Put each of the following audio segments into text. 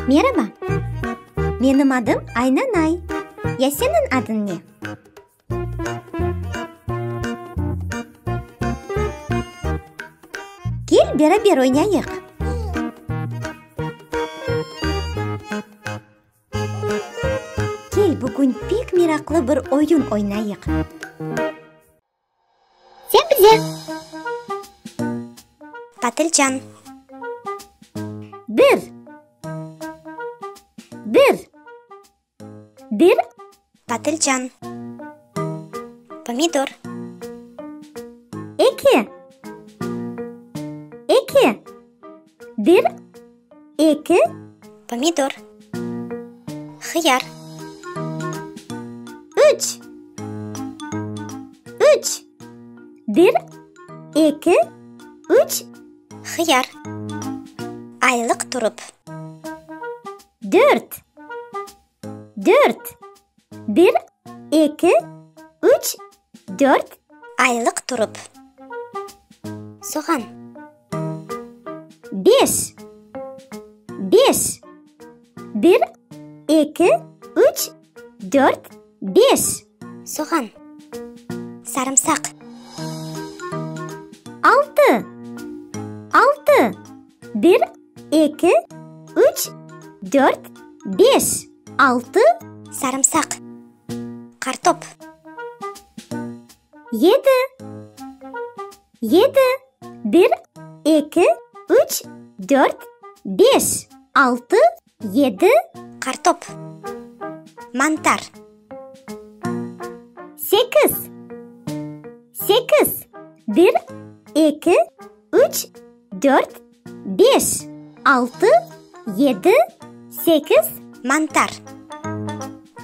Meraba! Menim adım Aynanay. Ya seniñ adıñ ne? Kel, beraber oynayıq! Kel, bugün pek meraqlı bir oyun oynayıq. Sebze. Patılcan. Bir. Bir. Bir. Patılcan. Pomidor. Eki. Eki. Bir. Eki. Pomidor. Hıyar. Üç. Üç. Bir, eki, üç. Hıyar. Aylıq turup. Dört. Dört. Bir, eki, üç, dört. Aylıq turup. Soğan. Beş. Beş. Bir, eki, üç, dört, beş. Soğan. Sarımsaq. Altı. Altı. Bir, eki, üç, dört, beş, altı. Sarımsaq. Qartop. Yedi. Yedi. Bir, eki, üç, dört, beş, altı, yedi. Qartop. Mantar. Sekiz. Sekiz. Bir, eki, üç, dört, beş, altı, yedi, sekiz. Mantar.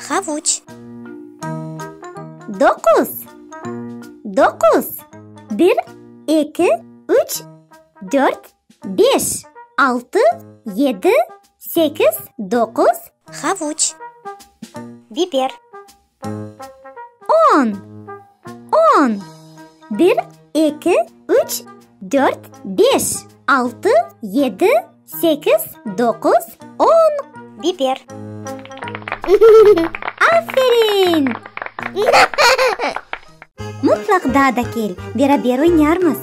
Havuç. Doquz. Doquz. Bir, eki, üç, dört, beş, altı, yedi, sekiz, doquz. Havuç. Biber. On. On. Bir, eki, üç, dört, beş, altı, yedi, sekiz, doquz, on. Biber. Aferin! Mıtlaq daa da kel, beraber oynarmız.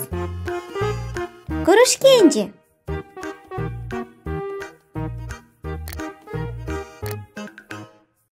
Körüşkence!